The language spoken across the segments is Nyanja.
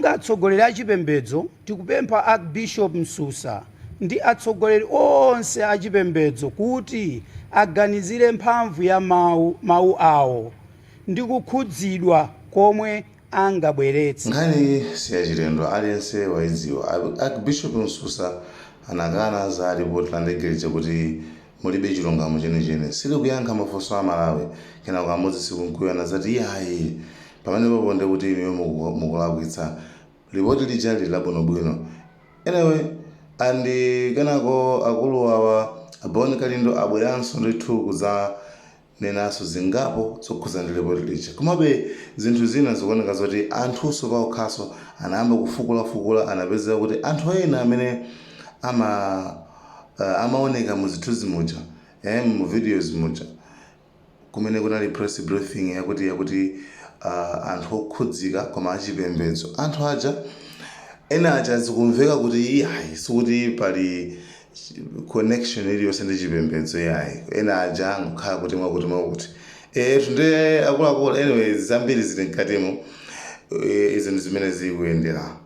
Monga atsogoleri achipembedzo, tikupempha Archbishop Msusa ndi atsogoleri onse achipembedzo kuti aganizire mphamvu ya mawu awo ndi kukhudzidwa komwe angabweretse. Nkhani siyachilendo, aliyense waidziwa. Archbishop Msusa anakana za ripoti la ndege lija kuti mulibe chilungamo chenicheni, silikuyankha mafunso a Malawi. Kenako a Moses Kunkuyu anazati iyayi, pamenepopo ndekuti inuyo mukulakwitsa, ripoti lija lili labwinobwino. Anyway, and kenako akulu awa, Bon Kalindo, abweranso ndithu kudzanenanso zingapo zokhuza ndi ripoti lija. Komabe zinthu zina zikuoneka zoti anthunso paokhaso anayamba kufukulafukula, anapeza kuti anthu ena amene amaoneka mu zithunzi muja, mu videos muja, kumene kunali press briefing yakuti anthu okhudzika koma achipembedzo, anthu aja, ena aja zikumveka kuti iyayi, sikuti pali connection iliyonse ndi chipembedzo iyayi. Ena aja angokhala kuti mwakuti mwakuti ndi akuluakulu. Anyway, zambiri zili mkatimo. Izi ndi zimene zikuyendera.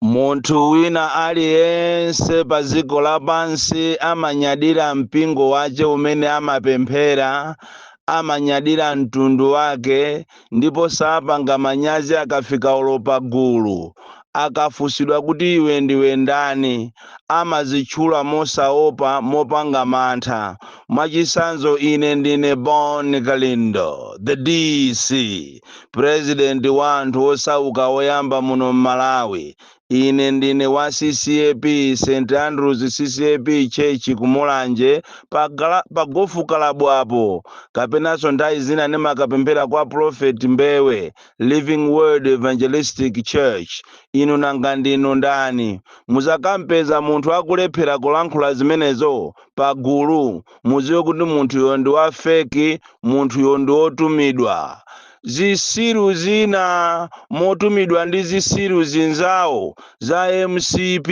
Munthu wina aliyense pa dziko lapansi amanyadira mpingo wace umene amapemphera, amanyadira mtundu wake, ndipo sapanga manyazi akafika ulo pa gulu. Akafunsidwa kuti iwe ndiwe ndani, amazitchula mosaopa, mopanga mantha. Mwachitsanzo, ine ndine Bon Kalindo, the DC, president wa anthu osauka oyamba muno m'Malawi. Ine ndine wa CCAP, St Andrews CCAP Church kumulanje pa golf club apo, kapenanso nthawi zina ndimakapemphera kwa Prophet Mbewe, Living Word Evangelistic Church. Inu nanga ndinu ndani? Muzakampeza munthu akulephera kulankhula zimenezo pagulu, muziwe kuti munthuyo ndi wa fake, munthuyo ndi wotumidwa. Zisiru zina motumidwa ndi zisiru zinzawo za MCP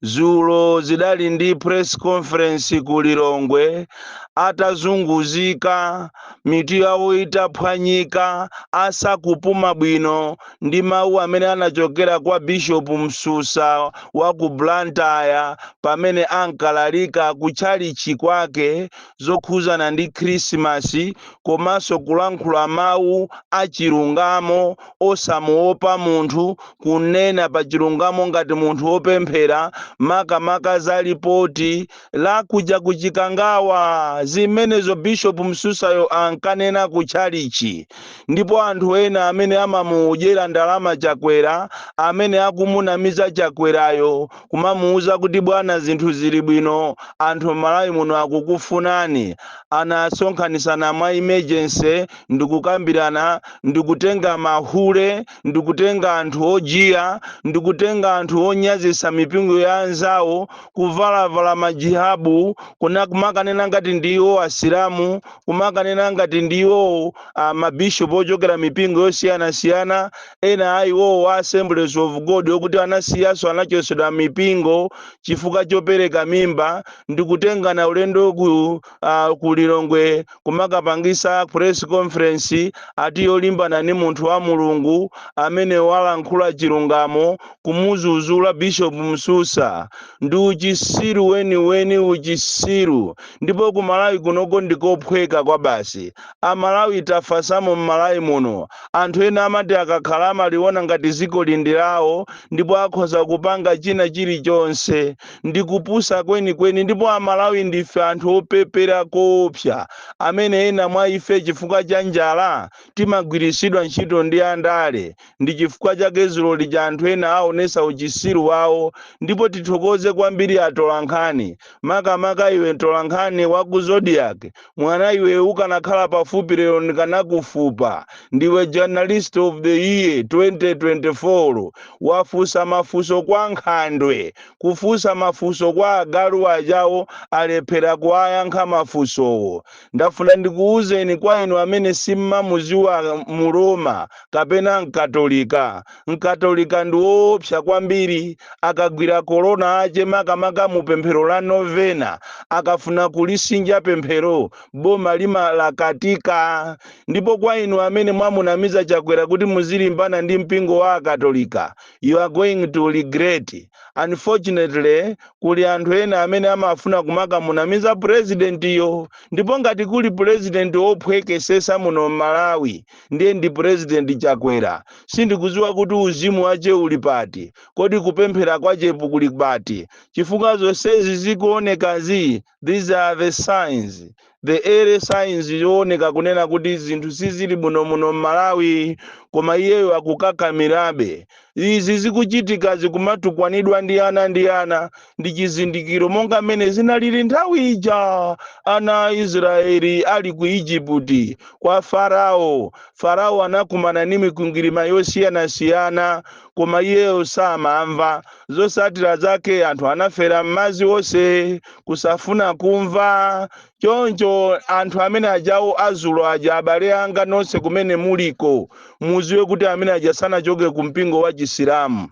zulo zidali ndi press conference ku Lilongwe, atazunguzika, mitu yawo itaphwanyika, asakupuma bwino ndi mawu amene anachokera kwa Bishop Msusa wa ku Blantyre pamene ankalalika kutchalichi kwake zokhuzana ndi Khrisimasi, komanso kulankhula mawu achilungamo osamuopa munthu, kunena pa chilungamo ngati munthu wopemphera, makamaka za ripoti lakuja kuchikangawa. Zimenezo Bishop Msusayo ankanena kutchalichi, ndipo anthu ena amene amamudyera ndalama Chakwera, amene akumunamiza Chakwerayo, kumamuuza kuti bwana, zinthu zili bwino, anthu m'Malawi muno akukufunani, anasonkhanisana mwa emergency ndikukambirana, ndikutenga mahule, ndikutenga anthu ojiya, ndikutenga anthu onyazisa mipingo ya anzawo, kuvalavala majihabu, kuna kumakanena ngati ndiwo asilamu, kumakanena ngati ndiwo mabishopu ochokera mipingo yosiyanasiyana. Ena a iwowo wa Assemblies of God okuti anasiyaso, anachosedwa mipingo chifukwa chopereka mimba, ndikutengana ulendo ku Lilongwe kumakapangisa press conference ati yolimbana ni munthu wa Mulungu amene walankhula chilungamo, kumuzuzula Bishop Msusa. Ndi uchisiru weniweni, uchisiru. Ndipo ku Malawi kunoko ndikophweka kwa basi. Amalawi tafasamo m'Malawi muno. Anthu ena amati akakhala amaliona ngati dziko lindi lawo ndipo akhoza kupanga china chilichonse. Ndikupusa kwenikweni. Ndipo Amalawi ndife anthu opepera koopsa, amene ena mwa ife chifukwa cha njala timagwirisidwa ntchito ndi andale. Ndi chifukwa chake dzulo lija anthu ena aonesa uchisiru wawo. Ndipo tithokoze kwambiri atolankhani, makamaka iwe mtolankhani wa ku Zodiak. Mwana iwe, ukanakhala pafupi lero ndikanakufupa. Ndiwe Journalist of the Year 2024. Wafunsa mafunso kwa nkhandwe, kufunsa mafunso kwa agalu ajawo, alephera kuwayankha mafunsowo. Ndafuna ndikuwuzeni kwa inu amene simmamuziwa. Mukumuziwa mu Roma kapena Mkatolika? Mkatolika ndi woopsa kwambiri. Akagwira korona ache, makamaka mu pemphero la novena, akafuna kulisinja pemphero, boma limalakatika. Ndipo kwa inu amene mwamunamiza Chakwera kuti muzilimbana ndi mpingo wa Akatolika, you are going to regret. Unfortunately, kuli anthu ena amene amafuna kumakamunamiza purezidentiyo. Ndipo ngati kuli purezidenti wophwekesesa muno m'Malawi, ndiye ndi Purezidenti Chakwera. Sindikuziwa kuti uzimu wache uli pati, kodi kupemphera kwachepo kuli pati? Chifukwa zonsezi zikuonekazi, these are the signs, the early signs yooneka kunena kuti zinthu sizili bwino muno m'Malawi, koma iyeyo akukakamirabe. Izi zikuchitika, zikumatukwanidwa ndi ana ndi ana, ndi chizindikiro monga mmene zinalili nthawi ija ana a Israeli ali ku Igupti kwa Farao. Farao anakumana ndi mikwingwirima yosiyanasiyana, koma iyeyo samamva. Zosatira zake, anthu anafera m'madzi onse, kusafuna kumva. Choncho anthu amene ajawo azulo aja, abale anga nonse kumene muliko, muziwe kuti amene aja sanachoke ku mpingo wa Chisilamu.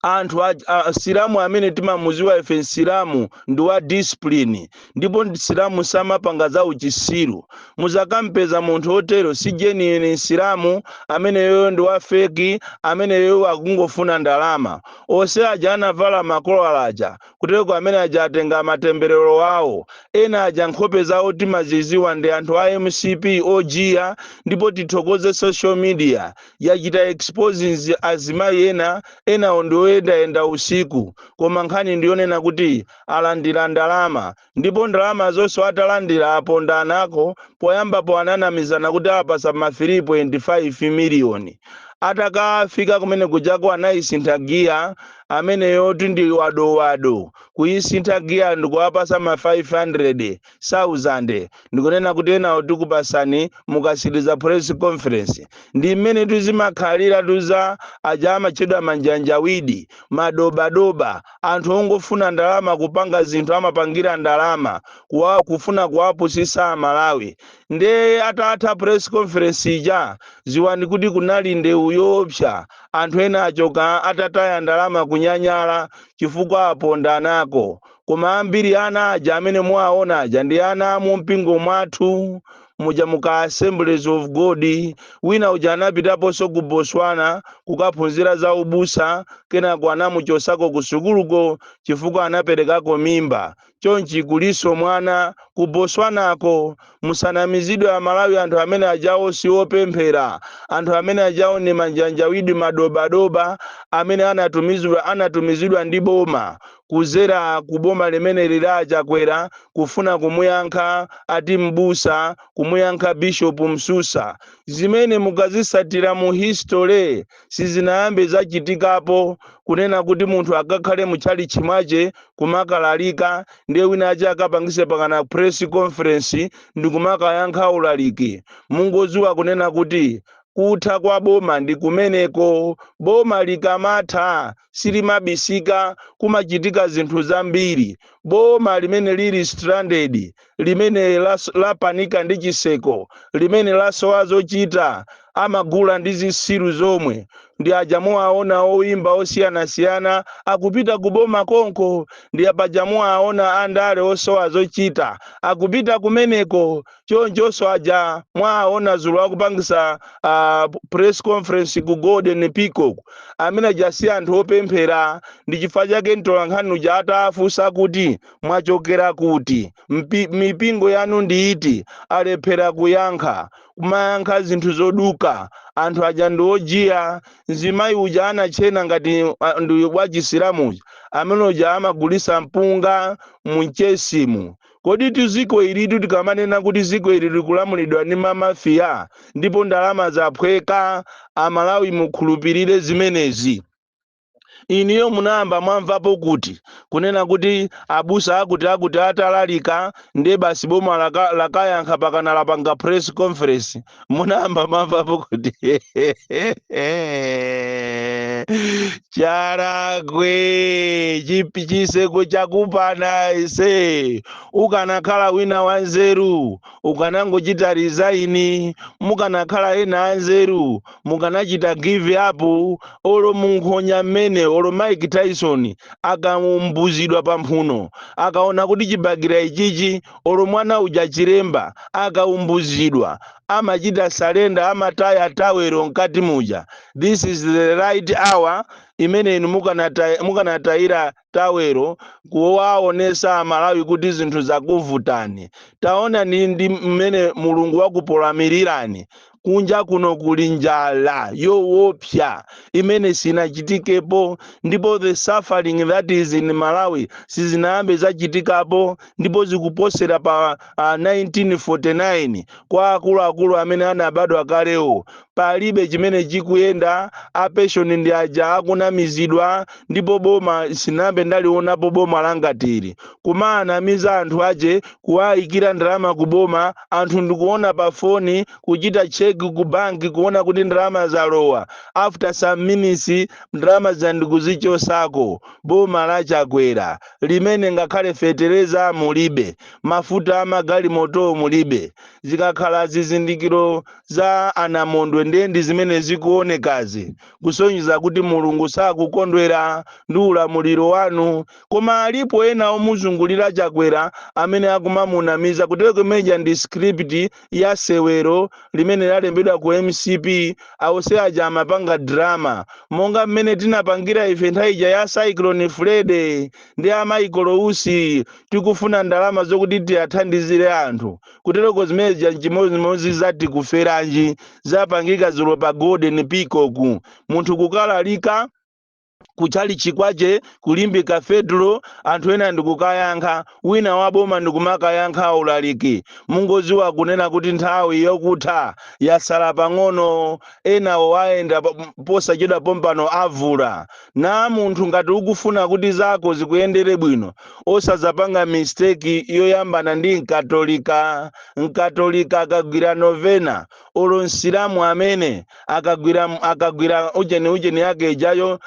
Anthu asilamu amene timamuziwa ife, Nsilamu ndi wa discipline, ndipo Nsilamu samapanga za uchisiru. Muzakampeza munthu otero, si genuine Nsilamu ameneyo, ndi wa fake ameneyo, akungofuna ndalama. Onse aja anavala makolala aja kuteko, amene aja atenga matemberero awo. Ena aja nkhope zawo timaziziwa, ndi anthu a MCP ojiya. Ndipo tithokoze social media, yachita exposing azimayi ena. Enawo ndi oyendayenda usiku, koma nkhani ndiyonena kuti alandira ndalama. Ndipo ndalama zonse atalandira, apondanako. Poyambapo ananamizana kuti apasa ma 3.5 miliyoni. Atakafika kumene kujako, anayisintha giya. Ameneyo ndi wadowado, kuyisintha giya ndikuwapasa ma 500,000, ndikunena kuti enawo tikupasani mukasiriza press conference. Ndi mmene tuzimakhalira tuza aja amatchedwa manjanjawidi, madobadoba, anthu ongofuna ndalama, kupanga zinthu amapangira ndalama, kufuna kuwapusisa Amalawi. Ndiye atatha press conference ija, ziwani kuti kunali ndewu yoopsa. Anthu ena achoka atataya ndalama, kunyanyala chifukwa apondanako. Koma ambiri ana aja amene muwaona aja ndi ana amu mpingo mwathu muja, muka Assemblies of God. Wina uja anapitaponso ku Botswana kukaphunzira za ubusa, kenako anamuchosako ku sukuluko chifukwa anaperekako mimba. Chonchi kuliso mwana ku Botswanako. Musanamizidwe Amalawi, anthu amene ajawo si opemphera. Anthu amene ajawo ni manjanjawidi, madobadoba amene anatumizidwa ndi boma, kuzera ku boma limene lila Chakwera, kufuna kumuyankha ati mbusa, kumuyankha Bishop Msusa. Zimene mukazisatira mu history, sizinayambe zachitikapo kunena kuti munthu akakhale mutchalichi mwache kumakalalika, ndiye wina ache akapangise pakana press conference ndikumakayankha ulaliki. Mungoziwa kunena kuti kutha kwa boma ndi kumeneko. Boma likamatha silimabisika, kumachitika zinthu zambiri. Boma limene lili stranded, limene lapanika ndi chiseko, limene lasowa zochita, amagula ndi zisilu zomwe. Ndi aja muwaona oyimba osiyanasiyana akupita kuboma konko, ndi apaja muwaona andale osowa zochita akupita kumeneko. Chonchonso aja mwaona zulo akupangisa press conference ku Golden Peacock, amene aja si anthu opemphera. Ndi chifukwa chake mtolankhani uja atafunsa kuti mwachokera kuti, mipingo yanu ndi iti, alephera kuyankha, kumayankha zinthu zoduka. Anthu aja ndi ojiya. Mzimayi uja anachena ngati ndi wachisilamu uja, amene uja amagulisa mpunga munchesimu. Kodi tiziko ilitu, tikamanena kuti ziko ili likulamulidwa ndi mamafiya ndipo ndalama zaphweka, Amalawi mukhulupirire zimenezi? Iniyo munayamba mwamvapo kuti kunena kuti abusa akuti atalalika, ndiye basi boma lakayankha pakana lapanga press conference? Munayamba mwamvapo kuti? Chalakwe chipi chiseko chakupana ise. Ukanakhala wina wanzeru ukanangochita resign. Mukanakhala ena anzeru mukanachita give up. Olo munkhonya mmene olo Mike Tyson akaumbuzidwa pamphuno, akaona kuti chibakira ichichi, olo mwana uja Chilemba akaumbuzidwa amachita surrender, amataya tawero mkati muja. This is the right hour imene inu mukanatayira tawero kuwaonesa Amalawi kuti zinthu zakuvutani. Taona ni ndi mmene Mulungu wakupolamirirani. Kunja kuno kuli njala yoopsa imene sinachitikepo, ndipo the suffering that is in Malawi sizinayambe zachitikapo, ndipo zikuposera pa 1949 kwa akuluakulu amene anabadwa kalewo. Palibe chimene chikuyenda. A pension ndi aja akunamizidwa, ndipo boma sinambe ndalionapo boma langatiri kumaanamiza anthu aje, kuwayikira ndalama ku boma, anthu ndikuona pa foni, kuchita check ku banki kuona kuti ndalama zalowa, after some minutes ndalama zandikuzichosako. Boma la Chakwera limene ngakhale fetereza mulibe, mafuta amagalimoto mulibe. Zikakhala zizindikiro za anamondwe ndendi zimene zikuonekazi, kusonyeza kuti Mulungu sakukondwera ndi ulamuliro wanu. Koma alipo ena omuzungulira Chakwera amene akumamunamiza kuti kumeja ndi script ya sewero limene lalembedwa ku MCP. Awose aja amapanga drama monga mmene tinapangira ife nthawi ija ya Cyclone Freddy ndi a Michael Usi, tikufuna ndalama zokuti tiyathandizire anthu. Kutereko zimene zija nchimodzimodzi zati kuferanji zapangika zulo pa Golden Peacock, munthu kukalalika kuchali chikwache kulimbika fedro, anthu ena ndikukayankha, wina waboma ndikumakayankha ulaliki. Mungoziwa kunena kuti nthawi yokutha yasala pang'ono, enawo wayenda posachedwa pompano avula na munthu. Ngati ukufuna kuti zako zikuyendere bwino, osazapanga mistake yoyambana ndi Mkatolika. Mkatolika akagwira novena, olo Msilamu amene akagwira ujeni yake ijayo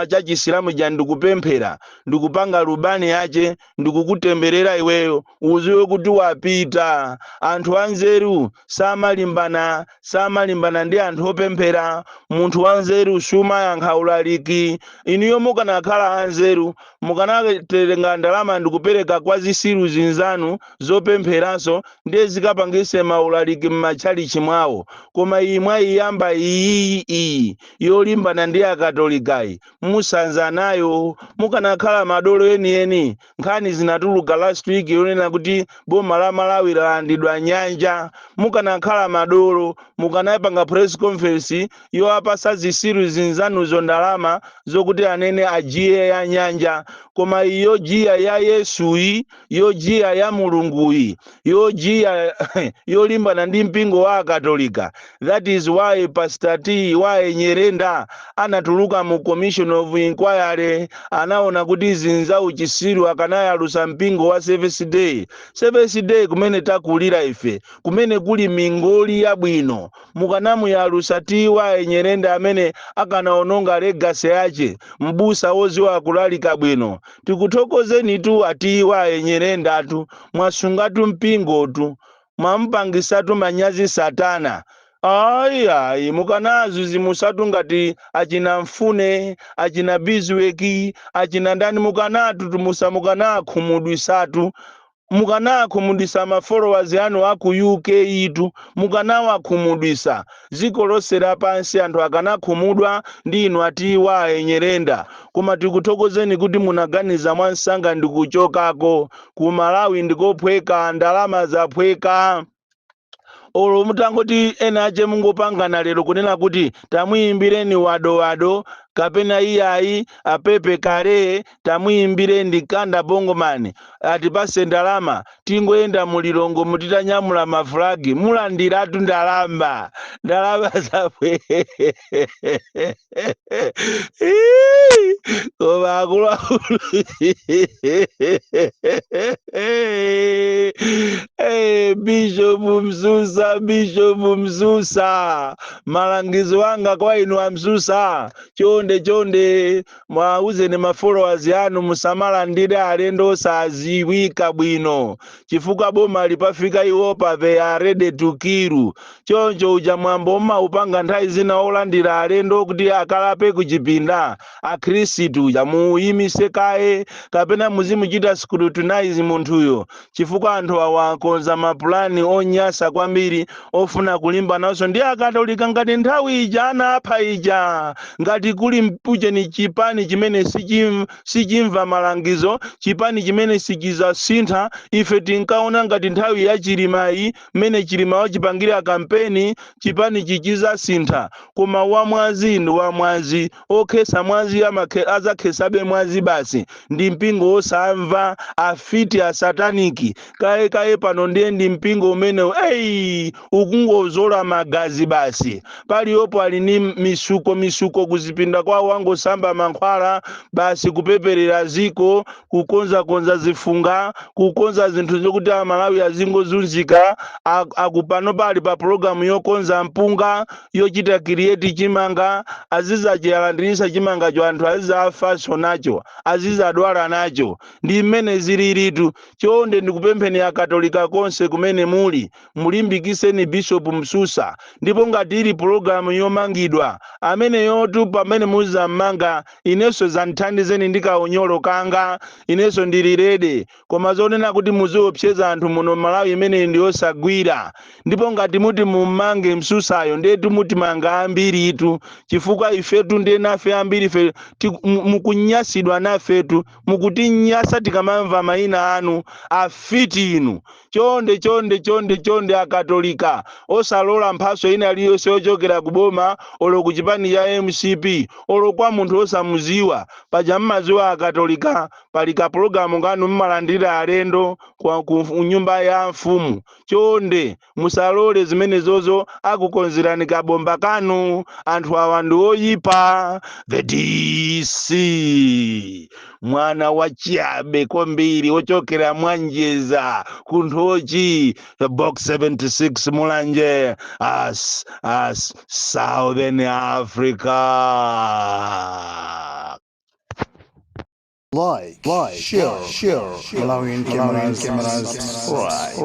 cha Chisilamu ja, ndikupemphera, ndikupanga lubani yache, ndikukutemberera iweyo, uziwe kuti wapita. Anthu anzeru samalimbana ndi anthu opemphera. Munthu wanzeru sumayankha ulaliki. Inuyo mukanakhala anzeru mukanatenga ndalama ndikupereka kwa zisilu zinzanu zopempheranso, ndiye zikapangise maulaliki m'matchalichi mwawo. Koma iyi mwayiyamba iyi, iyi yolimbana ndi Akatolikayi, musanza nayo. Mukanakhala madolo enieni, nkhani zinatuluka last week yonena kuti boma la Malawi lalandidwa nyanja. Mukanakhala madolo mukanapanga press conference yowapasa zisilu zinzanuzo ndalama zokuti anene ajiye ya nyanja. Koma iyo jiya ya Yesuyi, yojiya ya Mulunguyi, yojiya yolimbana ndi mpingo wa Akatolika, that is why Pastor T Y Nyerenda anatuluka mu commission of inquiry. Anaona kuti zinza uchisiru akanayalusa mpingo wa Seventh Day. Seventh Day kumene takulira ife, kumene kuli mingoli yabwino, mukanamuyalusa T Y Nyerenda amene akanaononga legacy yache, mbusa woziwa kulalika bwino. Tikuthokozeni tu a T Y Nyerendatu, mwasungatu mpingotu, mwampangisatu manyazi Satana. Ayi ayi, mukanazuzimusatu ngati achina Mfune, achina Biziweki, achina ndani, mukanatu tumusa, mukanakhumudwisatu, mukanakhumudwisa ma followers anu aku UK itu, mukanawakhumudwisa dziko lonse lapansi, anthu akanakhumudwa ndi inu a T Y Nyerenda. Koma tikuthokozeni kuti munaganiza mwansanga ndikuchokako. Ku Malawi ndikophweka, ndalama zaphweka. Olo mutangoti ena ache mungopangana lero kunena kuti tamuyimbireni Wadowado kapena iyayi apepe kale, tamuyimbireni Kanda Bongomani. Atipase ndalama, tingoyenda mulilongo mutitanyamula mafulagi, mulandiratu ndalama, ndalama zabwe. Koma akuluakulu, Bishop Msusa, Bishop Msusa, malangizo anga kwa inu a Msusa, chonde chonde mwauzeni ma followers anu musamalandire alendo osaziwika bwino, chifukwa boma lipafika iwopa, they are ready to kill. Choncho uja mwambo umaupanga nthawi zina olandira alendo kuti akalape kuchipinda akhristu uja muyimise kaye, kapena muzimuchita scrutinize munthuyo, chifukwa anthu awa akonza mapulani onyasa kwambiri ofuna kulimba nawonso ndi Akatolika ngati nthawi ija anapha ija. Ngati kuli mpujeni chipani chimene sichimva malangizo, chipani chimene sichizasintha. Ife tinkaona ngati nthawi ya Chilimayi, mmene Chilima wachipangira kampeni, chipani chichizasintha, koma wamwazi ndi wamwazi, okhesa mwazi azakhesabe mwazi basi. Ndi mpingo osamva, afiti asataniki kaye kaye. Pano ndiye ndi mpingo umene eyi ukungozola magazi basi. Paliyopo ali ni misuko misuko kuzipinda kwawo, angosamba mankhwala basi, kupeperera ziko, kukonzakonza zifunga, kukonza zinthu zokuti Amalawi azingozunzika. Akupano pali pa pulogalamu yokonza mpunga, yochita create chimanga, azizachiyalandirisa chimangacho, anthu azizafaso nacho, azizadwala nacho. Ndi mmene zililitu. Chonde ndikupempheni Akatolika konse kumene muli, mulimbikiseni Bishop Msusa. Ndipo ngati ili pulogalamu yomangidwa amene yotu, pamene muzammanga, inenso zandithandizeni ndi kaunyolo kanga, inenso ndili ready. Koma zonena kuti muziopseza anthu muno Malawi, imene ndi yosagwira. Ndipo ngati muti mummange Msusayo, ndetu mutimanga ambiritu, chifukwa ifetu ndiye nafe ambiri ife mukunyasidwa nafetu, mukutinyasa tikamamva mayina anu, afiti inu. Chonde chonde chonde chonde Akatolika, osalola mphaso ina iliyonse yochokera kuboma, olo ku chipani cha MCP, olo kwa munthu osamuziwa. Paja mmaziwa Akatolika, pali kapulogalamu kanu mmalandira alendo ku nyumba ya mfumu. Chonde musalole zimenezozo, akukonzerani kabomba kanu. Anthu awa ndi oyipa. The DC, mwana wa chabe kwambiri, wochokera Mwanjeza kunthochi, the Box 76, Mulanje as Southern Africa. Like, share, share, Malawian cameras, subscribe.